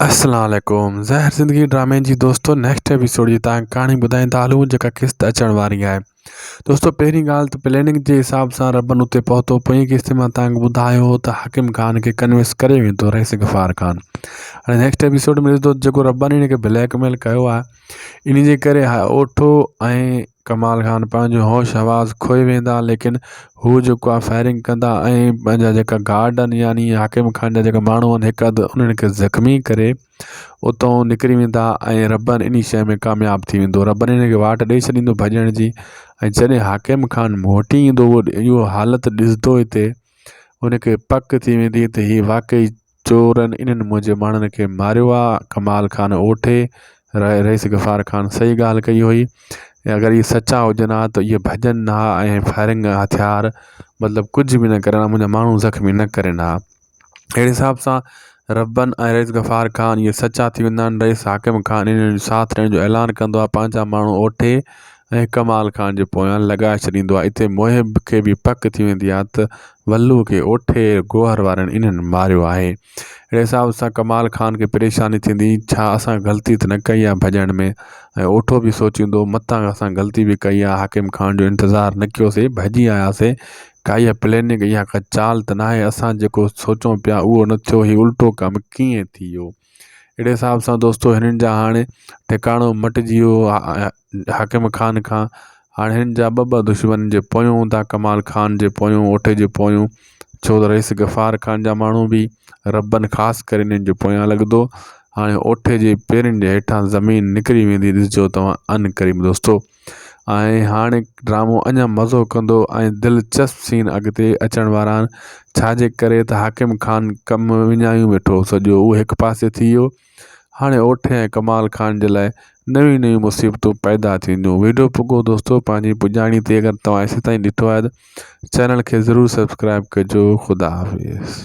السلام عليڪم زهر زندگي ڊرامي جي دوستو نيڪسٽ ايپيسوڊ جي تان ڪهاڻي ٻڌائيندا هلون جيڪا قسط اچڻ واري آهي دوستو پهرين ڳالهه ته پلاننگ جي حساب سان ربن اتي پهتو پوئين قسط مان تان ٻڌايو هو ته حاڪم خان کي ڪنوينس ڪري ويندو رئيس غفار خان هاڻي نيڪسٽ ايپيسوڊ ۾ ڏسندو جيڪو ربن هن کي بليڪ ميل ڪيو آهي ان جي ڪري اوٺو ۽ ڪمال خان پنهنجو هوش حواس کوئي ويندا ليڪن هو جيڪو آهي فائرنگ ڪندا ۽ پنهنجا جيڪا گارڊ آهن يعني حاڪم خان جا جيڪا ماڻهو آهن هڪ اڌ انهن کي زخمي ڪري اتان نڪري ويندا ۽ ربن انهي شيء ۾ ڪامياب ٿي ويندو ربن انهن کي واٽ ڏئي ڇڏيندو ڀڄڻ جي ۽ جڏهن حاڪم خان موٽي ايندو اهو اهو حالت ڏسندو هتي ان کي پڪ ٿي ويندي ته هي واقعي چورن انهن منهنجي ماڻهن کي ماريو آ، ڪمال خان اوٺي، رئيس غفار خان صحيح ڳالهه ڪئي هئي، اگر اهي سچا هجن ها ته اهي ڀڄن نه ها ۽ فائرنگ هٿيار مطلب ڪجهه به نه ڪرن ها منهنجا ماڻهو زخمي نه ڪرين ها. اهڙي حساب سان ربن ۽ رئيس غفار خان اهي سچا ٿي ويندا آهن، رئيس حاڪم خان انهن جو ساٿ ڏيڻ جو اعلان ڪندو آهي، پنهنجا ماڻهو اوٺي ۽ ڪمال خان جي پويان لڳائي ڇڏيندو آهي، اتي محب کي به پڪ ٿي ويندي آهي ته ولوء کي اوٺي گوهر وارن انهن ماريو آهي. اهڙي حساب سان ڪمال خان کي پريشاني ٿيندي، ڇا اسان غلطي ته نه ڪئي آهي ڀڄڻ ۾؟ ۽ اوٺو به سوچيندو، متان اسان غلطي به ڪئي آهي، حاڪم خان جو انتظار نه ڪيوسي، ڀڄي آياسي، ڪا اها پليننگ يا ڪا چال ته ناهي، اسان جيڪو سوچون پيا اهو نه ٿيو، هي الٽو ڪم ڪيئن ٿي ويو؟ اهڙي حساب سان دوستو هنن جا هاڻي ٺڪاڻو مٽجي ويو حاڪم خان کان هاڻي هنن جا ٻه ٻه دشمن جي پويون هوندا ڪمال خان جي پويون اوٺي جي پويون ڇو ته رئيس غفار خان جا ماڻهو به ربن خاص ڪري هنن جي پويان لڳندو هاڻي اوٺي جي پيرن جي هيٺان زمين نڪري ويندي ڏسجو توهان ان قريب دوستو ۽ هاڻي ڊرامو اڃا مزو ڪندو ۽ دلچسپ سين اڳتي اچڻ وارا آهن ڇاجي ڪري ته حاڪم خان ڪم وڃايون ويٺو هو سڄو اهو هڪ پاسي ٿي ويو هاڻي اوٺي ۽ ڪمال خان جي لاء نيون نيون مصيبتون پيدا ٿينديون ويڊيو پڳو دوستو پنهنجي پڄاڻي تي اگر توهان ايسي تائين ڏٺو آهي ته چينل کي ضرور سبسڪرائب ڪجو خدا حافظ.